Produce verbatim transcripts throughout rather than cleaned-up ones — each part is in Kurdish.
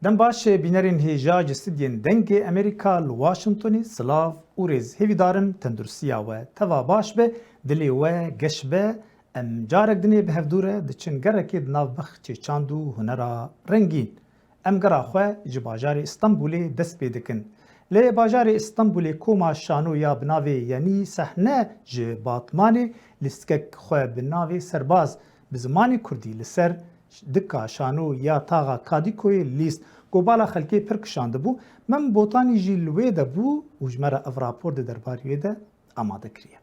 Dem baş, bînerên hêja ji stûdyên Dengê Amerîka li Washingtonê, silav û rêz. Hêvîdarim tenduristiya we teva baş be, dilê we geş be. Em carek dinê bi hevdû re diçin gerekê di nav bexçê çand û hunera rengîn. Em gera xwe ji bajarê Stenbolê dest pê dikin. Lê bajarê Stenbolê koma şano ya bi navê Yenî Sehne ji Batmanê lîstikek xwe bi navê Serbaz bi zimanê kurdî li ser dika şano ya taxa Kadîkoyê lîst, ku bala xelkê pir kişandibû. Mem Botanî jî li wê de bû û ji me re ev rapor di derbarî wê de amade kiriye.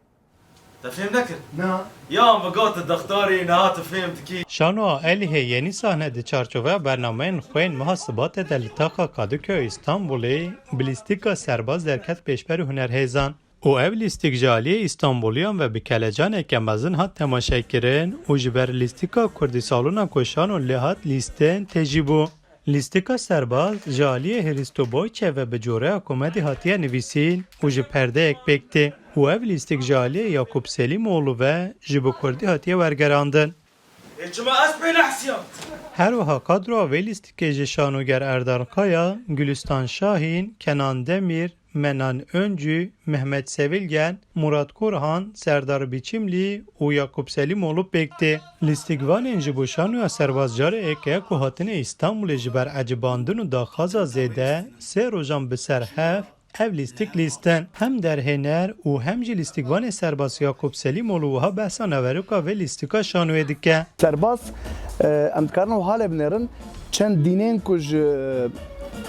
Te fêm nekir? Na. Ya min got dixtarî, niha tu fêm dikî. Şanoa Elihê Yenî Sahne di çarçoveya bernameyên xwên meha Sibatê de li taxa Kadıköy Îstanbulê bi lîstika Serbaz derket pêşberî hunerhêzan. Û ev lîstik ji aliyê Îstanbuliyan ve bi kelecaneke mezin hat temaşekirin û ji ber lîstika Kurdî Salona ku şano lê hat lîstin têjî bû. Lîstika Serbaz ji aliyê Hristo Boyçe ve bi coreya komedî hatiye nivîsîn û ji perdeyek pêk tê û ev lîstik ji aliyê Yakup Selîmoğlu ve ji bi kurdî hatiye wergerandin. Ê çima ez pê nehsiyam? Her wiha kadroya vê lîstikê ji şanoger Erdal Kaya, Gülistan Şahîn, Kenan Demîr, Menan Öncü, Mehmet Sevilgen, Murat Korhan, Serdar Biçimli û Yakup Selîmoğlu pêk tê. Lîstikvanên ji bo şanoya Serbaz careke ku hatine Îstanbulê ji ber ecibandin û daxwaza zêde sê rojan bi ser hev ev lîstik lîstin. Hem derhêner û hem jî lîstikvanê Serbaz Yakup Selîmoğlu wiha behsa naveroka vê lîstika şanoyê dike. Serbaz, e, em dikarin wiha lê binêrin, çend dînên ku ji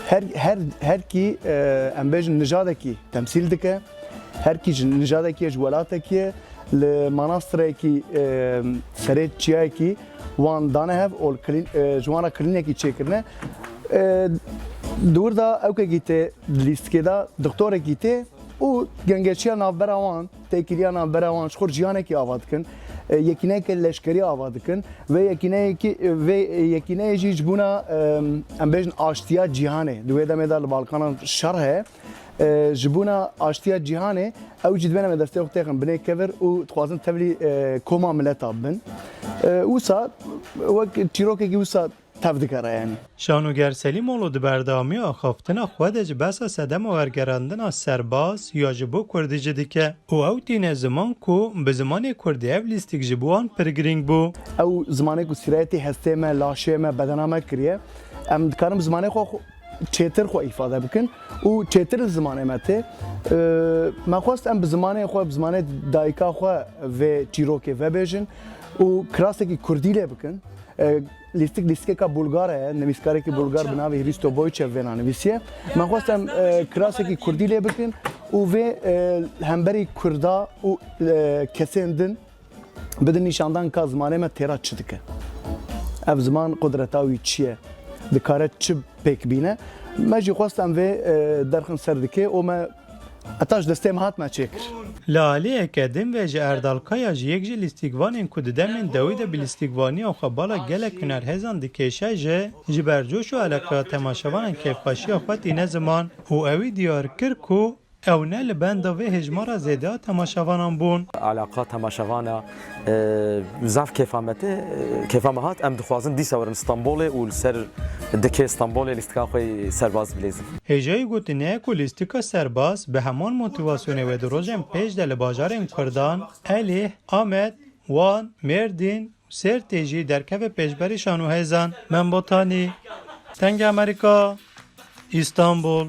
her, her, her kî, e, em bêjin nijadekî temsîl dike, her kî ji nijadekî ye, ji welatekî ye, li manastirêkî, e, serê çiyayekî wan dane hev û li kilîn-, e, ji wan re kilînekî çêkirine. E, di wir de ewkekî tê, di lîstikê de doktorekî tê û gengeçiya navbera wan, têkiliya navbera wan ji xwe re jiyanekî ava dikin. E, yekîneyeke leşkerî ava dikin. Vê yekîneyekî, vê yekîneyê jî ji bona, e, em bêjin aştiya cîhanê. Di wê demê de li Balkanan şer heye. E, ji bona aştiya cîhanê ew jî dibêne me destê xwe têxin binê kevir û dixwazin tevlî, e, koma mileta bibin. E, wisa wek çîrokekî wisa tev digere yanî. Şanoger Selîmoğlu di berdewamiya axaftina xwe de ji behsa sedema wergerandina Serbaz ya ji bo kurdî jî dike û ew tîne ziman ku bi zimanê kurdî ev lîstik ji bo wan pir girîng bû. Ew zimanê ku sîrayetê hestê me, laşê me, bedena me kiriye. Em dikarin bi zimanê xwe xwe çêtir xwe îfade bikin û çêtir li zimanê me tê. E, me xwest em bi zimanê xwe, bi zimanê dayika xwe vê çîrokê vebêjin û kirasekî kurdî lê bikin. E, lîstik lîstikeka bulgar heye, nivîskarekî bulgar bi navê Hristo Boyçev vêna nivîsiye. Me xwest em, e, kirasekî kurdî lê bikin û vê, e, hemberî kurda û, e, kesên din bidin nîşandan ka zimanê me têra çi dike. Ev ziman qudreta wî çi ye? Dikare çi pêk bîne? Me jî xwest em vê, e, derxin ser dikê û me heta ji destê me hat me çêkir. Li aliyeke din ve ji Erdal Kaya jî yek ji lîstikvanên ku di demên dawî de bi lîstikvaniya xwe bala gelek hunerhêzan dikêşe jî ji ber coş û eleqeya temaşevanan kêfxweşiya xwe tîne ziman û ewî diyar kir ku ew ne li benda vê hejmara zêde ya temaşevanan bûn. Eleqa temaşevana, e, zaf kêfa me tê, e, kêfa me hat. Em dixwazin dîsa werin Stenbolê û li ser dikê Stenbolê lîstika xwe yê Serbaz bilêzin. Hêjayî gotinê ye ku lîstika Serbaz bi heman motivasyonê wê di rojên pêş de li bajarên Kurdan, Elîh, Amed, Wan, Mêrdîn, Sêrtê jî derkeve pêşberî şanohêzan. Mem Botanî, Dengê Amerîka, Îstanbul.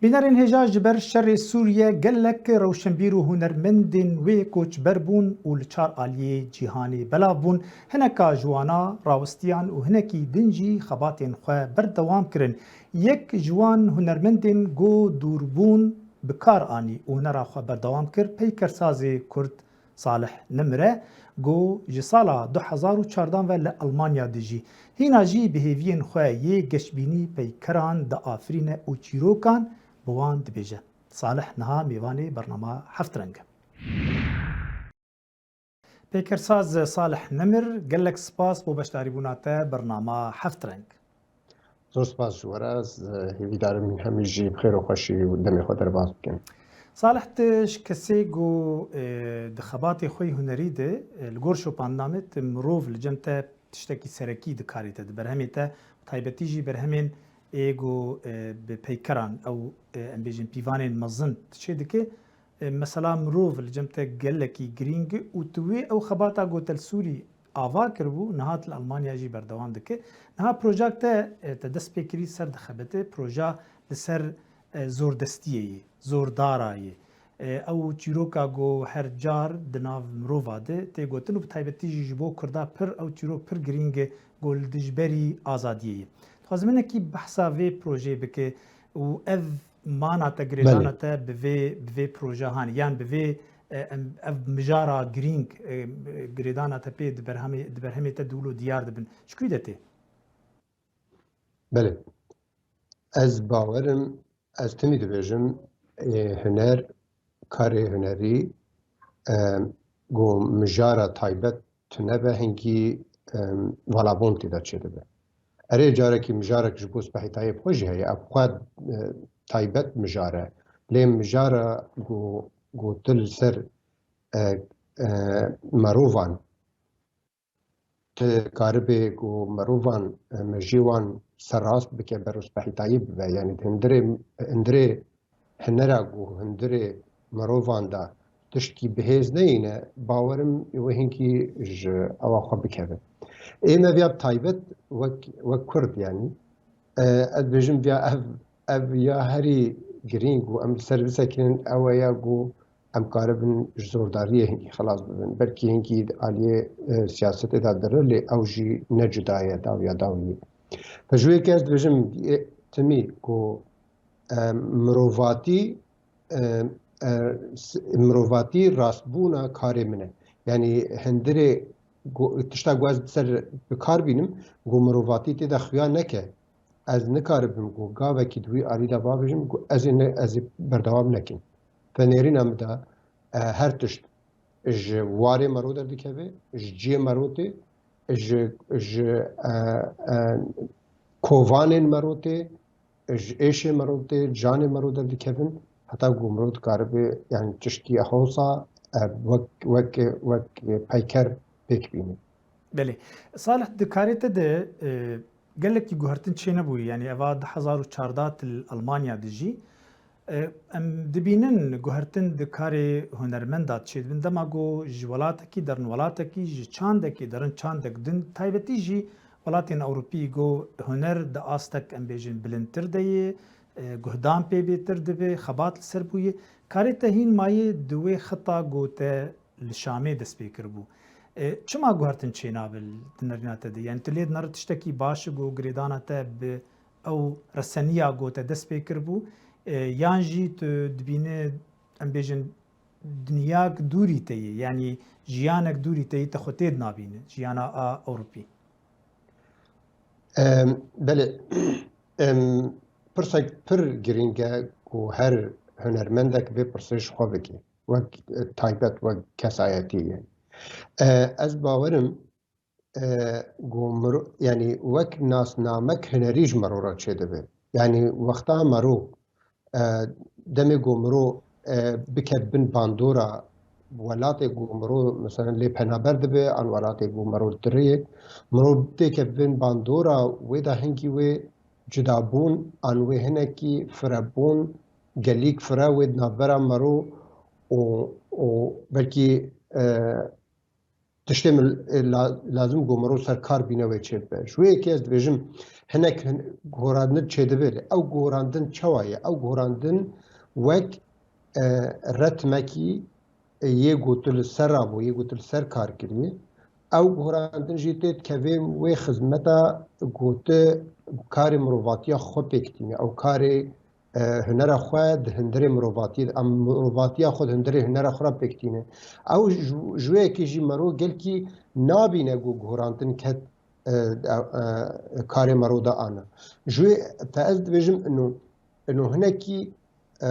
Bînerên hêja, ji ber şerê Sûriye gelek rewşenbîr û hunermendên wê koçber bûn û li çar aliyê cîhanê belav bûn. Hineka ji wana rawistiyan û hinekî din jî xebatên xwe berdewam kirin. Yek ji wan hunermendên ku dûrbûn bi kar anî û hunera xwe berdewam kir, peykersazê Kurd Salih Nimir e, ku ji sala du hezar û çardan ve li Almanya dijî. Hîna jî bi hêviyên xwe yê geşbînî peykeran diafirîne û çîrokan bi wan dibêje. Salih niha mêvanê bernama Heft Reng e. Pêkersaz Salih Nimir, gelek spas bo beşdarîbûna te bernama Heft Reng. Zor spas ji we re. Ez, e, hêvîdarim hemî jî bi xêr û xweşî û demê xwe derbas bikin. Salih, tu ji kesê ku, e, di xebatê xwe yê hunerî de, e, li gor şopandina me, tu mirov li cem te tiştekî serekî di karê te, di berhemê te, taybetî jî berhemên ê ku, e, bi peykeran ew, e, em bêjin pîvanên mezin diçê dike. E, mesela mirov li cem te gelekî girîng e û tu wê ew xebata ku te li Sûrî ava kiribû, niha li Almanya jî berdewam dike. Niha projak te, e, te dest pê kirî ser dixebite, proja li ser, e, zordestiyê ye, zordara ye. E, ew çîroka ku her car di nav mirova de tê gotin û bi taybetî jî ji bo Kurda pir ew çîrok pir girîng e ku li dijberî azadiyê ye. Dixwazim hinekî behsa vê projeyê bike û ev mana te, girêdana te bi vê, bi vê proje hanê, yan bi vê, e, em, ev mijara girîng, e, girêdana te pê di berhemê, di berhemê te di wilo diyar dibin. Ji kû de tê? Belê. Ez bawerim, ez timî dibêjim, ê, huner, karê hunerî, e, ku mijara taybet tune be, hingî, e, valabon tê de çêdibe. Erê, carekî mijarek ji bo Spehî Tayîb xwe jî heye, ev xwe, e, taybet mijar e. Lê mijara ku, ku tu li ser, e, e, merovan tu karibê ku merovan, e, mejiyê wan serrast bike, berûspehîtayî bibe. Yanî di hundirê, hundirê hunera ku hundirê mirovan de tiştkî bihêz neyîne, bawerim wê hinkî ji ewa xwe bikeve. Ê me viya taybet wek, wek Kurd, yanî, e, ez dibêjim viya ev, ev ya herî girîng û em li ser bisekinin ew e ya ku em karibin ji zordariyê hinkî xilas bibin. Belkî hinkî di aliyê, e, siyasetê de dire, lê ew jî ne cuda ye, dawiya dawiyê. Ji wê yekê ez dibêjim, e, timî ku, e, mirovatî, e, e, s-, mirovatî rastbûna karê min e. Yanî hundirê go-, tişta ku ez ser bi kar bînim, ku mirovatî tê de xuya neke, ez nikaribim ku gavekî di wî alî de bavêjim ku ez ê ne, ez ê berdewam nekim. Venêrîna min de, e, her tişt ji warê mero derdikeve, ji ciyê mero tê, ji, ji, e, e, kovanên mero tê, ji êşê mero tê, canê mero derdikevin, heta ku mero dikaribe, yani tiştî hosa, e, wek, wek, wek peyker pêk bîne. Belê. Salih, di karê te de, e, gelekî guhertin çênebûye, yanî eva du hezar û çardeh tu li Almanya dijî. E, em dibînin guhertin di karê hunermenda çêdibin. Dema ku ji welatekî derin welatekî, ji çandekî derin çandek din, taybetî jî welatên Ewropî ku huner di astek, em bêjin, bilindtir de ye, e, guhdan pê bêtir dibe, xebat li ser bûye. Karê te hîn maye di wê xeta ku te li Şamê dest pê kiribû. E, çima guhertin çênabe di nerîna te de? Yani tu lê dinere tiştekî baş e ku girêdana te bi ew reseniya ku te dest pê kiribû, e, yan jî tu dibîne, em bêjin, dinyak dûrî te ye, yanî jiyanek dûrî te ye, te xwe tê dinabîne, jiyana a Ewropî? Em, belê. Em, pirsek pir girîng e ku her hunermendek vê pirsê ji xwe bike. Wek, e, taybet, wek kesayetî ye. E, ez bawerim, e, ku miro-, yani wek nasnamek hunerî ji mero re çêdibe. Yani wexta mero, e, demê ku miro, e, bike bin bandora welatê ku miro, mesela, lê penaber dibe, an welatê ku miro dirê, miro têke bin bandora wê de hingî wê cudabûn, an wê hinekî firebûn, gelîk fire wê di navbera mero û, û belkî, e, tiştê min, e, la-, lazim ku mero ser kar bîne wê çêbibe. Ji wê yekê ez dibêjim, hinek hin-, gorandin çêdibe, lê ew gorandin çawa ye? Ew gorandin wek, e, retmekî, e, yê ku tu li ser rabû, yê ku tu li ser kar kiriye. Ew gorandin jî tê dikeve wê xizmeta ku tu karê mirovatiya xwe pêk tîne. Ew karê e, hunera xwe di hundirê mirovatiyê de, em mirovatiya xwe di hundirê hunera xwe re pêk tîne. Ew ji, ji wê yekê jî mero gelkî nabîne ku guhrantin ket, e, e, e, karê mero de ana. Ji wê te ez dibêjim ino, ino hinekî, e,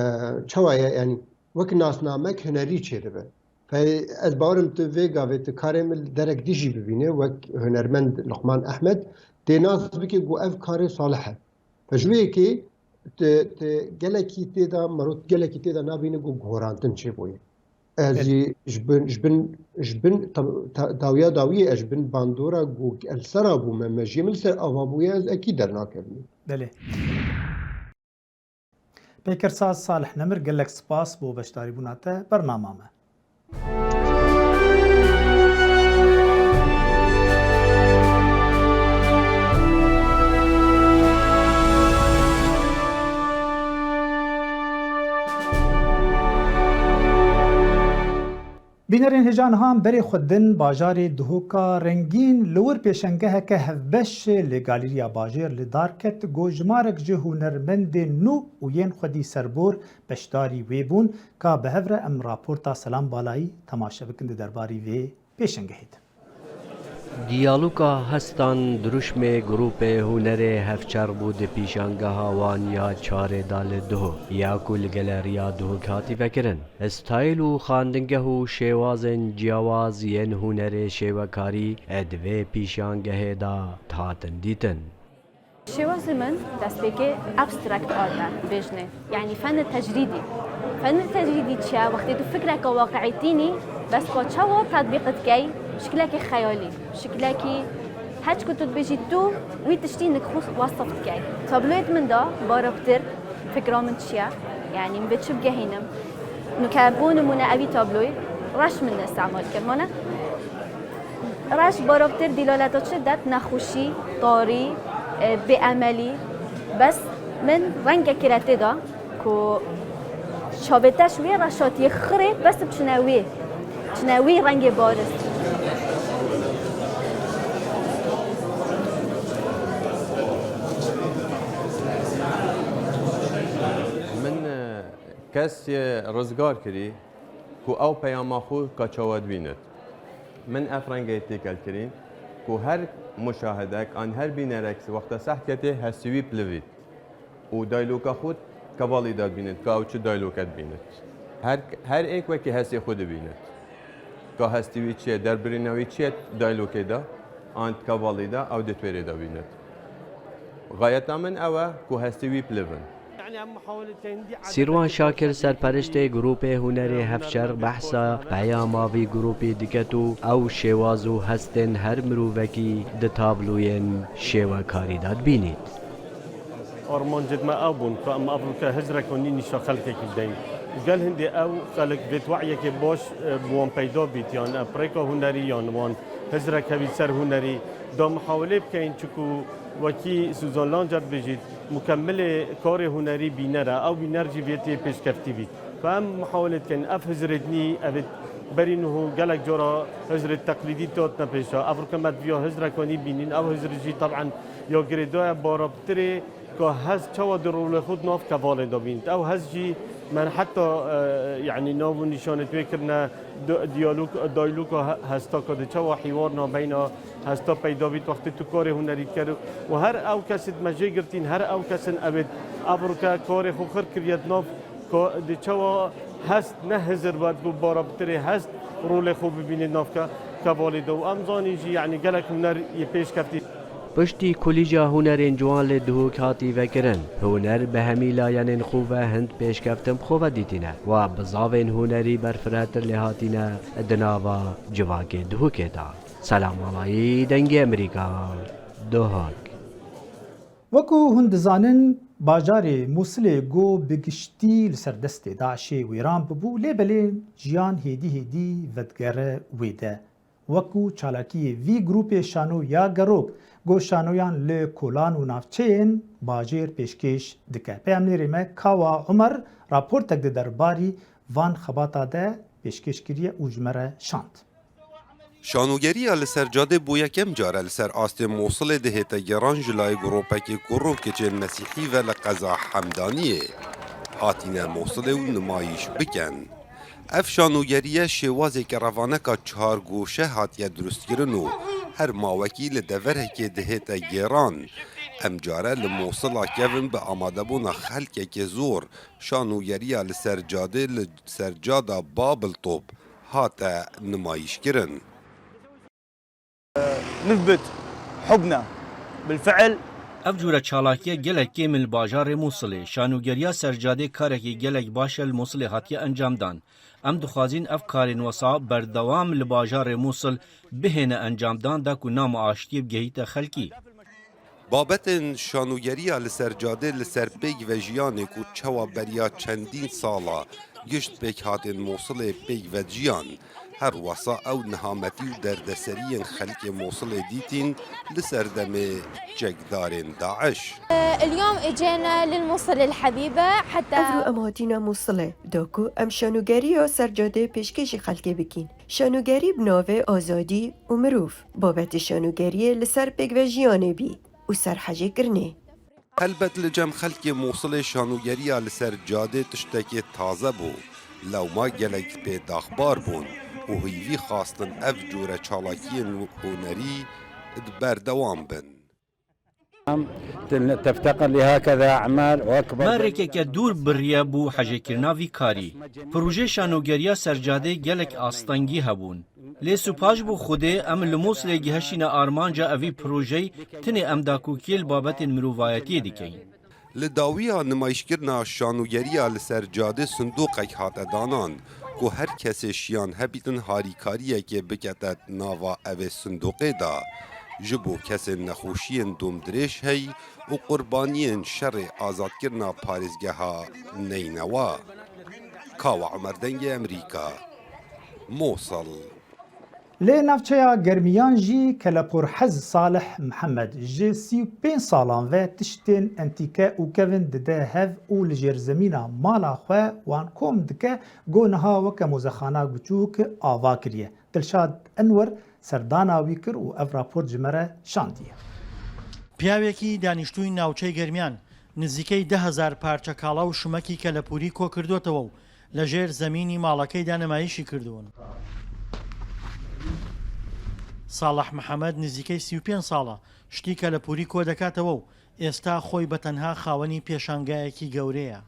çawa ye, yanî wek nasnamek hunerî çêdibe. Fe ez bawerim tu vê gavê tu karê min li derek dî jî bibîne, wek hunermend Luqman Ehmed, tê nas bike ku ev karê salih e. Ji wê yekê tu, tu gelekî tê de, merot gelekî tê de nabîne ku guhorantin çêbûye. Ez Belê. jî ji bin, ji bin, ji bin ta-, ta-, dawiya dawiyê ez ji bin bandora ku li ser a bûme, mejiyê min li ser ava bûye, ez ekî dernakevim. Belê. Pêkersaz Salih Nemir, gelek spas bo beşdarîbûna te bernama me. Bînerên hêja niha em berê xwe din bajarê Duhoka rengîn, li wir pêşengeheke hevbeş li Galeriya Bajêr li dar ket, ku jimarek ji hunermendên nû û yên xwedî serbor beşdarî wê bûn. Ka bi hev re em raporta Selam Balayî temaşe bikin di derbarî vê pêşengehê de. Diyaloga hestan dirûşmê grûpê hunerê Hevçer bû di pêşangeha wan ya çarê de li Duhok, ya ku li Galeriya Duhok hatî vekirin. Stayl û xandingeh û şêwazên ciyawaz yên hunerê şêwekarî ê di vê pêşangehê de hatin dîtin. Şêwazê min destpêkê abstract art e, bêjinê. Yanî fenê tecrîdî. Fenê tecrîdî çi ye? Wextê tu fikreke waqiî tînî, bes ka çawa tetbîq dikey, şikilekî xeyalî, şikilekî her çi ku tu dibêjî tu wî tiştî nik xwe wesif dikey. Tabloyê min de bara pitir fikra min çi ye? Yanî min vê çi bigehînim? Nuke bo nimûne evî tabloyî reş min îstemal kir. Mane? Reş bara pitir dîlaleta çi det? Nexweşî, tarî, e, bêemelî. Bes min rengekî re tê de ku çavê te ji wê reşatiyê xirê bes biçine wê. Çine wî rengê bariz. Min, e, kes, e, rizgar kirî ku ew peyama xwe ka çawa dibînit. Min ev rengê têkel kirîn ku her muşahidek an her bînerek wexta sehd ketê hestî wî pilivît û dayloka xwe di kevalî de dibînit, ka ew çi dayloke dibînit. Her, her êk wekî hestê xwe dibînit. Ka hestî wî çi ye, derbirîna wî çi ye di daylokê de, an di kevalî de ew di twêrê de bînit. Xayeta min ew e ku hestê wî pilivin. Sîrwan Şakir, serperiştê grûpê hunerê Hevşer, behsa peyama vî grûpî diket û ew şêwaz û hestên her mirovekî di tabloyên şêwekarî de dibînît. Armancêt me ew bûn ku em evroke hizreka nî nîşa xelkekî bideyin. Û gel hindê ew xelk vê tweyekê baş, e, bi wan peyda bît, yan, e, pirêka hunerî, yan wan hizrek hevî ser hunerî, da mihawelê bikeyin, çiku wekî Suzan Langer dibêjît, mukemilê karê hunerî bîner e, ew bîner jî vê tê pêşkeftî bît. Ku em mihawelê dikin, ev hizrêt nî, evê berî niho gelek cara hizrêt teqlîdî hatine pêşa. Ev rike me diviya hizreka nî bînîn, ew hizr jî teb'en ya girêdayê bara pitirê, ka hest çawa di rolê xwe di nav kevalê de bînit. Ew hest jî me heta, e, yanî nav û nîşanêt wê kirine, di-, diyalog, dayloka he-, hesta ka di çawa hîwar nabeyna hesta peyda bît, wextê tu karê hunerî diker û her ew kesêt me jê girtîn, her ew kesên evêt ev rike karê xwe xir kiriye di nav ka di çawa hest ne hizir be, ku bara pitirê hest rolê xwe bibîne nav ke-, kevalê de û em zanîn jî, yanî gelek huner yê pêş keftî. Piştî Kolîja Hunerên Ciwan li Duhok hatî vekirin, huner bi hemî layenên xwe ve hind pêşkeftin bi xwe ve dîtîne, wa bizavên hunerî berfirehtir lê hatîne di nava civakê Duhokê de. Selam Malayî, Dengê Amerîka, Duhok. Wekû hûn dizanin, bajarê Mûsilê ku bi giştî li ser destê DAIŞê wêran bibû, lê belê jiyan hêdî hêdî vedigere wê de. Wekû çalakiyê vî grûpê şano ya Gerok, ku şanoyan li kolan û navçeyên bajêr pêşkêş dike. Peyamnêrê me Kawa Umer raportek di derbarî van xebata de pêşkêş kiriye û ji me re şand. Şanogeriya li ser cadê bo yekem care li ser astê Mosilê dihête geran ji layê gropekê kurr û kiçên Mesîhî ve li qeza Hemdaniyê. Hatine Mosilê û nimayîş bikin. Ev şanogeriye şêwazeke revaneka çar goşe hatiye dirustkirin û her mawekî li deverekê dihête gêran. Em care li Mosila kevin bi amadebûna xelkeke zor, şanogeriya li ser cadê li ser cada Babiltop hate nimayîşkirin. نثبت حبنا بالفعل Ev cûre çalakiye gelek kêm in li bajarê Mûsilê. Şanûgeriya ser cadê karekî gelek baş e li Mûsilê hatiye encamdan. Em dixwazîn ev karên wesa berdewam li bajarê Mûsil bihêne encamdan da ku nama aştiyê bigehîte xelkî. Babetên şanûgeriya li ser cadê li ser pêkvejiyanê ku çawa beriya çendîn sala gişt pêkhatên Mûsilê pêk veciyan, her wesa ew nihametî û derdeseriyên xelkê Mûsilê dîtîn li serdemê çekdarên DAIŞ. اليوم اجينا للموصل الحبيبة حتى Evro em hatîne Mûsilê, da ku em şanûgeriya ser cadê pêşkêşî xelkê bikîn. Şanûgerî bi navê Azadî û Mirov. Babetê şanûgeriyê li ser pêkvejiyanê bî û ser hejêkirinê. Helbet li cem xelkê Mûsilê şanûgeriya li ser cadê tiştekê taze bû. Lewma gelek pê daxbar bûn û hîvî xwastin ev cûre çalakiyên hunerî di berdewam bin. تفتقر لهكذا أعمال وأكبر. Me rêkeke dûr biriye bo hejêkirina vî karî. Projê şanûgeriya ser cadê gelek astengî hebûn. Lê supaj bo Xwedê em li Mûsilê gihiştîne armanca evî projeyî, tinê em dakokiyê li babetên mirovayetiyê dikeyin. Li dawiya nimayîşkirina şanûgeriya li ser cadê sindoqek hate danan ku her kesê şiyan hebîtin harîkariyekê bikete nava evê sindoqê de. Ji bo kesên nexweşiyên domdirêj hey û qurbaniyên şerê azadkirina parêzgeha Neynewa. Kawa Omer, Dengê Emerîka, Mosil. Lê navçeya Germiyan jî kelepûrhez Salih Mihemed ji sî û pênc salan ve tiştên entîke û kevin dide hev û li jêrzemîna mala xwe wan kom dike, ku niha weke mozexana guçûk ava kiriye. Dilşad Enwer serdana wî kir û ev raport ji me re şandiye. پیاوێکی دانیشتووی ناوچەی گەرمیان نزیکەی دە هەزار پارچە کاڵا و شمەکی کەلەپوری کۆکردووەتەوە و لە ژێر زەمینی ماڵەکەیدا نمایشی کردوون. ساڵح محەممەد نزیکەی سی و پێنج ساڵە شتی کەلەپوری کۆ دەکاتەوە و ئێستا خۆی بە تەنها خاوەنی پێشانگایەکی گەورەیە.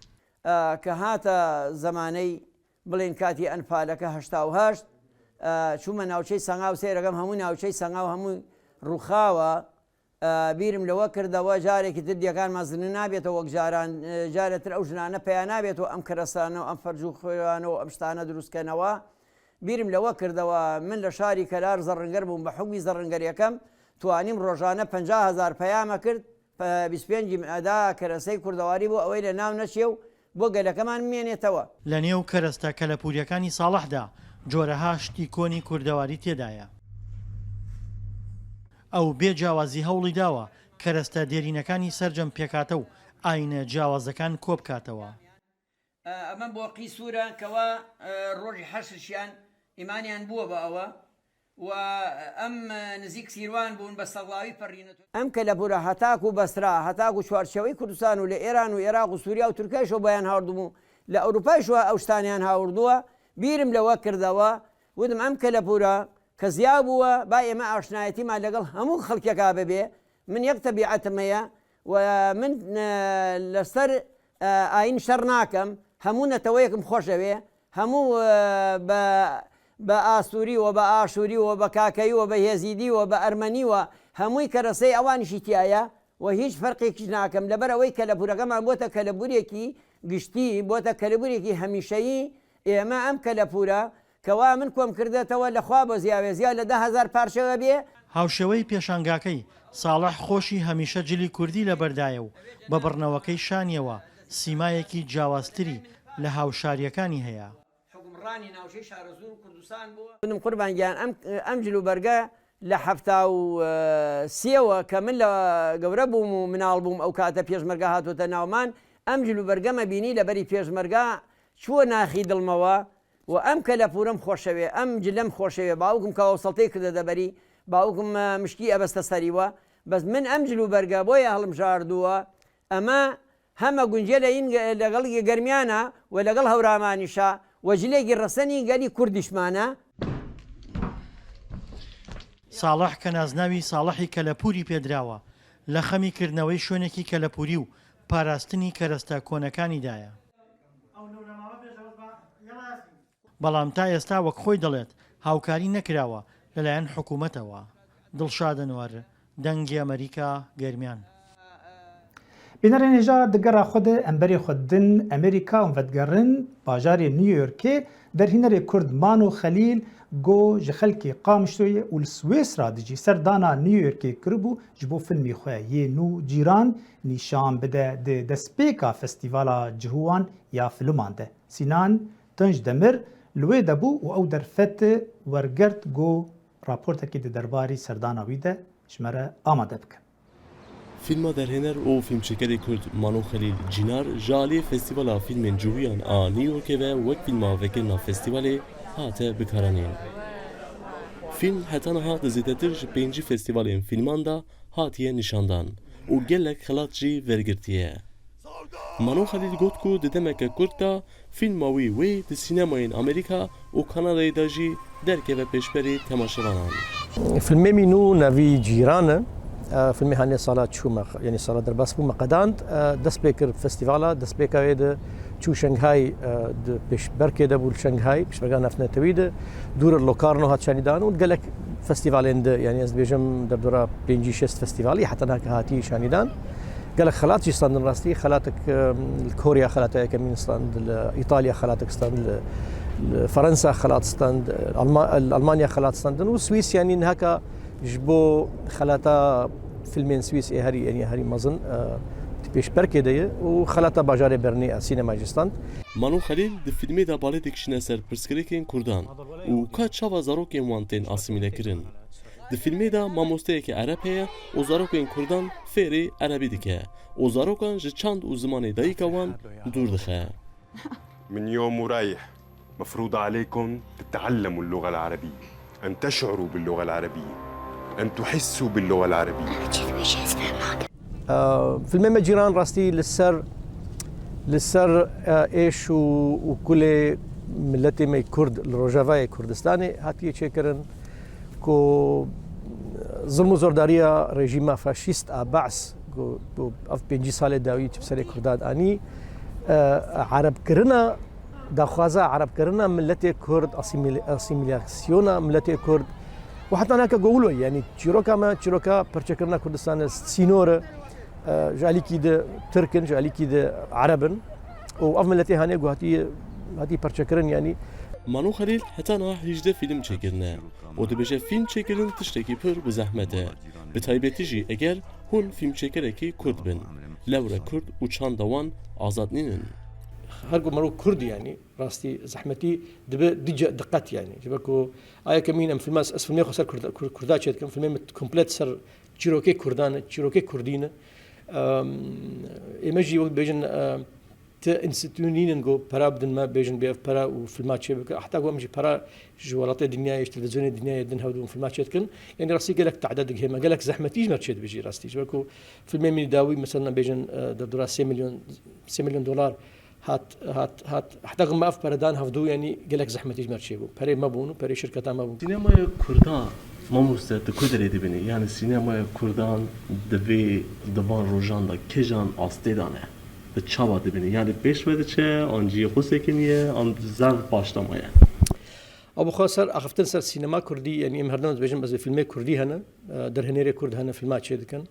ئە، کە هاتە زەمانەی، بڵێن، کاتی ئەنفالەکە هەشتا و هەشت، ئە، چوومە ناوچەی سەنگاو، سێرەکەم هەموو ناوچەی سەنگاو هەموو ڕووخاوە. ئە، بیرم لەوە کردەوە، جارێکی تر دیەکانمان زنە نابێتەوە وەک جاران، ئە، جارێتر ئەو ژنانە پیا نابێتەوە ئەم کەرەسانەوە، ئەم فەرج و خوێنەوە، ئەم شتانە دروستکەنەوە. بیرم لەوە کردەوە، من لە شاری کەلار زەڕنگەر بووم، بە حکمی زەڕنگەریەکەم توانیم ڕۆژانە پەنجا هەزار پەیامە کرد، پە-، بیست و پێنجیم ئەدا کەرەسەی کوردەواری بۆ ئەوەی لە ناو نەچێ و بۆ گەلەکەمان بمێنێتەوە. لە نێو کەرەستە کەلەپوریەکانی ساڵحدا جۆرەها شتی کۆنی کوردەواری تێدایە. ئەو بێ جیاوازی هەوڵی داوە کەرەستە دێرینەکانی سەرجەم پێکاتە و ئاینە جیاوازەکان کۆبکاتەوە. ئەمە بۆقی سوورە کەوا، ئە، ڕۆژی حەشرشیان ئیمانیان بووە بە ئەوە و ئەم نزیک سیروان بوون بە سەڵاوی پەڕینەوە. ئەم کەلەپورە هەتاکو بەسرا، هەتاکو چوارچێوەی کوردستان و لە ئێران و عێراق و سووریا و تورکیایشەوە بەیان هاوردبوو، لە ئەوروپایشەوە ئەو شتانیان هاوردووە. بیرم لەوە کردەوە، وتم، ئەم کەلەپورە کە زیا بووە، با ئێمە ئاشنایەتیمان لەگەڵ هەموو خەڵکێکا ببێ. من یەک تەبیعەتم هەیە و من، ئە، لەسەر، ئە، ئاین شەڕ ناکەم. هەموو نەتەوەیەکم خۆشەوێ. هەموو، ئە، بە، بە ئاسووری و بە ئاشووری و بە کاکەیی و بە هێزیدی و بە ئەرمەنی و هەمووی کەرەسەی ئەوانیشی تایە و هیچ فەرقێکیش ناکەم. لەبەر ئەوەی کەلەپورەکەمان بۆتە کەلەپورێکی گشتی، بۆتە کەلەپورێکی هەمیشەیی. ئێمە ئەم کەلەپورە کەوا من کۆم کردێتەوە لە خوا بۆ زیاوێ زیا لە دە هەزار پارچەوە بێ. هاوشێوەی پێشانگاکەی، ساڵح خۆشی هەمیشە جلی کوردی لەبەردایە و بە بڕنەوەکەی شانیەوە سیمایەکی جیاوازتری لە هاوشاریەکانی هەیە. حکومڕانی ناوچەی شارەزوور و کوردستان بووە. گوتم، قوربان گیان، ئەم، ئەم جل و بەرگە لە حەفتا و سێوە کە من لە گەورە بووم و مناڵ بووم، ئەو کاتە پێشمەرگە هاتووەتە ناومان، ئەم جل و بەرگەمە بینی لەبەری پێشمەرگە چووە ناخی دڵمەوە. و ئەم کەلەپورەم خۆشەوێ، ئەم جلەم خۆشەوێ، باوکم کاوەسەڵتەی کردە دەبەری، باوکم، ئە، مشکی ئەبەستە سەریوە. بەس من ئەم جل و بەرگە بۆیە هەڵمژاردووە. ئەمە هەمە گونجێ لە ئین گە-، لەگەڵ گەرمیانە و لەگەڵ هەورامانیشە و جلێکی ڕەسەنی گەلی کوردیشمانە. ساڵح کە نازناوی ساڵحی کەلەپوری پێدراوە، لە خەمی کردنەوەی شوێنێکی کەلەپوری و پاراستنی کەرەستە کۆنەکانیدایە. بەڵام تا ئێستا وەک خۆی دەڵێت هاوکاری نەکراوە لەلایەن حکوومەتەوە. دڵشاد ئەنوەر، دەنگی ئەمریکا، گەرمیان. Bînerên hêja, di gera xwe de em berê xwe didin Amerîka û vedigerin bajarê New Yorkê. Derhînerê Kurd Mano Xelîl got ji xelkê Qamişloyê û li Swêsra de jî serdana New Yorkê kiribû ji bo filmê xwe yê nû Cîran nîşan bide di destpêka Festîvala Cihuwan ya Filiman de. Sînan Tunç Demir li wê de bû û ew derfet wergirt ku raportekê di derbarî serdana wî de ji me re amade bike. Fîlma derhêner û fîlmçêkerê Kurd Mano Xelîl Cînar ji aliyê Festîvala Fîlmên Cihuyan a New Yorkê ve wek fîlma vekirina festîvalê hate bikaranîn. Fîlm heta niha di zêdetir ji pêncî festîvalên fîlman de hatiye nîşandan û gelek xelat jî wergirtiye. Mano Xelîl got ku di demeke kurt de fîlma wî wê di sînemayên Amerîka û Kanadayê de jî derkeve pêşberî temaşevanan. Filmê min nû navî Cîran e. E, filmê hanê sala çû me, yanî sala derbas bû me qedand. E, dest pê kir festîvala, destpêka wê de çû Şenghay, e, di pêşberkê de bû li Şenghay, pêşberga navnetewî de. Dûr li Locarno hat şanîdan û gelek festîvalên de, yanî ez dibêjim derdora pêncî şêst festîvalî heta niha ke hatî şanîdan. Gelek xelat jî standin rastî. Xelatek, e, li Korya xelata yekemîn stand, li Îtalya xelatek stand, li, li Fransa xelat stand, Alma-, li Almanya xelat standin û Swîs, yanî niha ke ji bo xelata filmên Swîs ê herî, yanî herî mezin, e, di pêşberkê de ye û xelata bajarê Bernê a sînema jî stand. Mano Xelîl di fîlmê de balê dikişîne ser pirsgirêkên Kurdan û ka çawa zarokên wan tên asîmîlekirin. Di fîlmê de mamosteyekî Ereb heye û zarokên Kurdan fêrî Erebî dike û zarokan ji çand û zimanê dayika wan dûr dixe. من يوم ورايح مفروض عليكم تتعلموا اللغة العربية، أن تشعروا باللغة العربية، أن تحسوا باللغة العربية. Ee, filmê me Cîran rastî li ser, li ser, e, êş û, û kulê miletê me Kurd li Rojavayê Kurdistanê hatiye çêkirin. Ku zilm û zordariya rejîma faşîst a Baas, ku, ku ev pêncî salê dawî çi bi serê Kurdan anî, e, erebkirina, daxwaza erebkirina miletê Kurd, asîmîl-, asîmîlasyona miletê Kurd û heta nake gowilo, yanî çîroka me, çîroka perçekirina Kurdistanê sînor e, e, ji alîkî de Tirk in, ji alîkî de Ereb in û ev miletê hanê ku hatî, hatî perçekirin, yanî. Mano Xelîl heta niha hejdeh fîlm çêkirine û dibêje fîlm çêkirin tiştekî pir bi zehmet e. Bi taybetî jî eger hûn fîlmçêkerekî Kurd bin. Lewre Kurd û çanda wan azad nînin. Her ku mero Kurd, yanî rastî zehmetî dibe dice diqet, yanî. Ji ber ku a yekemîn em filma, ez filmê xwe ser Kurda, Kur-, Kurda çêdikim, filmê min komplet ser çîrokê Kurdan e, çîrokê Kurdî ne. Em, ê me jî wek bêjin, em, ti înstîtû nînin ku pera bidin me, bêjin bê ev pera û filma çê bike. Heta ku em jî pera ji welatê dinyayê, ji televîzyonê dinyayê din hevdû filma çê dikin. Yanî rastî gelek tade digihê me, gelek zehmetî ji me çê dibe jî rastî. Ji ber ku filmê min dawî, mesela bêjin, e, derdora sê milyon, sê milyon dolar hat, hat, hat, heta ku me ev pere dan hevdû, yanî gelek zehmetî ji me çê bû. Perê me bûn û perê şirketa me bûn. Sînemaya Kurdan, mamoste, tu ku derê dibînî? Yanî sînemaya Kurdan di vê, di van rojan de kîjan astê de ne? Tu çawa dibînî? Yanî pêş ve diçe, an cihê xwe sekiniye, an zaf paşta maye? Ew bi xwe ser axiftin ser sînema Kurdî, yanî em her dem dibêjin, ez ê fîlmê Kurdî hene, e, derhênerê Kurd hene, fîlma çê dikin.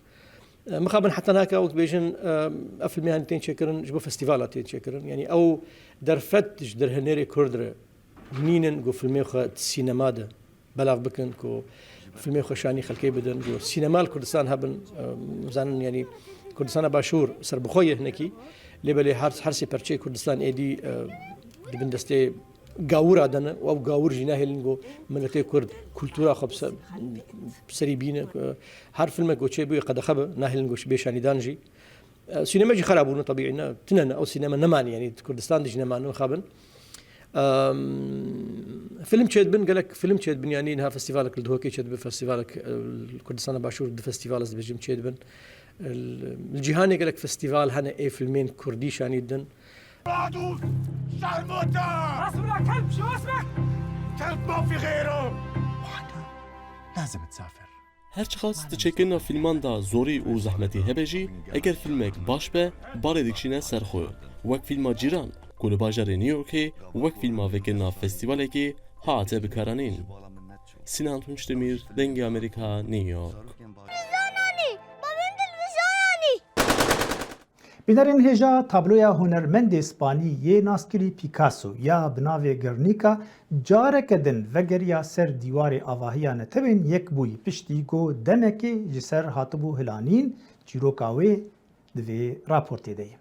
E, mixabin heta nake wek dibêjin, e, ev fîlmê hanî tên çêkirin, ji bo festîvala tên çêkirin. Yanî ew derfet ji derhênerê Kurd re nînin ku fîlmê xwe di sînema de belav bikin, ku fîlmê xwe şanî xelkê bidin, ku sînema li Kurdistan hebin, e, zanin, yanî Kurdistana Başûr serbixwe ye hinekî, lê belê her, her sê perçeyê Kurdistan êdî, e, di bin destê gawira de ne û ew gawir jî nahêlin ku miletê Kurd kultura xwe bi se-, bi serî bîne, ku her filmek ku çêbûye qedexe be, nahêlin ku bê şanîdan jî. E, sînema jî xera bûne, tebîî ne, tune ne, ew sînema nemanî, yanî di Kurdistan de jî neman, mixabin. Em, film çêdibin, gelek film çêdibin, yanî niha festîvalek li Duhokê çêdibe, festîvalek, e, li Kurdistana Başûr du festîval ez dibêjim çêdibin. Li, li cîhanê gelek festîval hene ê filmên Kurdî şanî didin. بعدوس، شرموطة. اسمع كلب، شو اسمك؟ كلب ما في غيره. لازم تسافر. Her çiqas di çêkirina fîlman de zorî û zehmetî hebe jî, eger fîlmek baş be, balê dikişîne ser xwe. Wek fîlma Cîran, ku li bajarê New Yorkê wek fîlma vekirina festîvalekê hate bikaranîn. Sinan Tunçdemir, Dengê Amerîka, New York. تلفزيون أني، برين تلفزيون أني. Bînerên hêja, tabloya hunermendê spanî yê naskirî Picasso ya bi navê Guernica careke din vegeriya ser dîwarê avahiya Netewên Yekbûyî, piştî ku demekê ji ser hatibû hilanîn, çîroka wê di vê raportê de ye.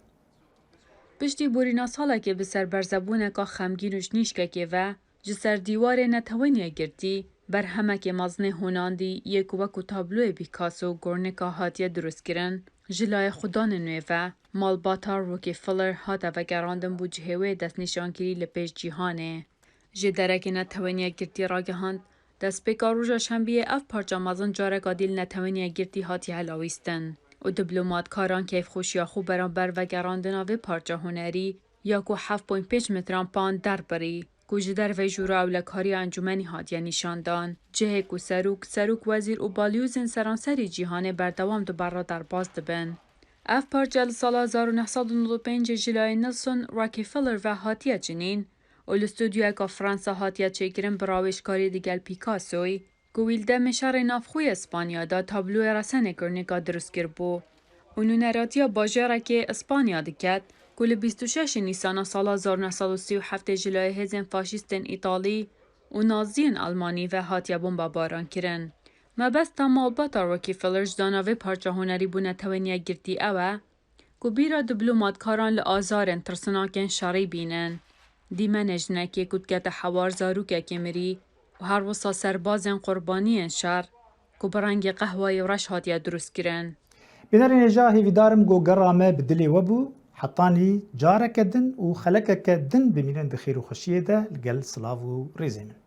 Piştî borîna salekê bi ser berzebûneka xemgîn û ji nîşkekê ve, ji ser dîwarê Netewên Yekgirtî berhemekê mezinê honandî yê ku wekû tabloyê Picasso Guernica hatiye dirustkirin, ji layê xudanên wê ve malbata Rockefeller hate vegerandin bo cihê wê destnîşankirî li pêş cîhanê. Ji derekê Netewên Yekgirtî ragihand, destpêka roja şembiyê ev parça mezin careka dî li Netewên Yekgirtî hatiye helawîstin û diplomatkaran keyfxweşiya xwe beramber vegerandina vê parça hunerî ya ku heft point pênc metran pan derbirî, ku ji derveyî jûra ewlekariya encûmenî hatiye nîşandan, cihê ku serok, serok wezîr û balyozên seranserî cîhanê berdewam di ber re derbas dibin. Ev parça li sala hezar û neh sed û nod û pêncê ji layê Nelson Rockefeller ve hatiye çinîn û li stûdyoyeka Fransa hatiye çêkirin bi rawêjkarî digel Picassoyî, ku wî li demê şerê navxwe yê Spanya de tabloyê resenê Guernica dirust kiribû û nûneratiya bajarekê Spanya diket, ku li bîst û şeş Nîsana sala hezar neh sed û sî û heftê ji layê hêzên faşîstên Îtalî û Naziyên Almanî ve hatiye bombebaran kirin. Mebesta malbata Rockefeller ji dana vê parça hunerî bo Netewên Yekgirtî ew e, ku bîra diplomatkaran li azarên tirsinakên şerî bînin. Dîmenê jinekê ku dikete hewar zarokekê mirî û her wisa serbazên qurbaniyên şer ku bi rengê qehwayî û reş hatiye dirustkirin. Bînerên hêja, hêvîdar im ku gera me bi dilê we bû. Hetanî careke din û xelekeke din bimînin di xêr û xweşiyê de, li gel silav û rêzê min.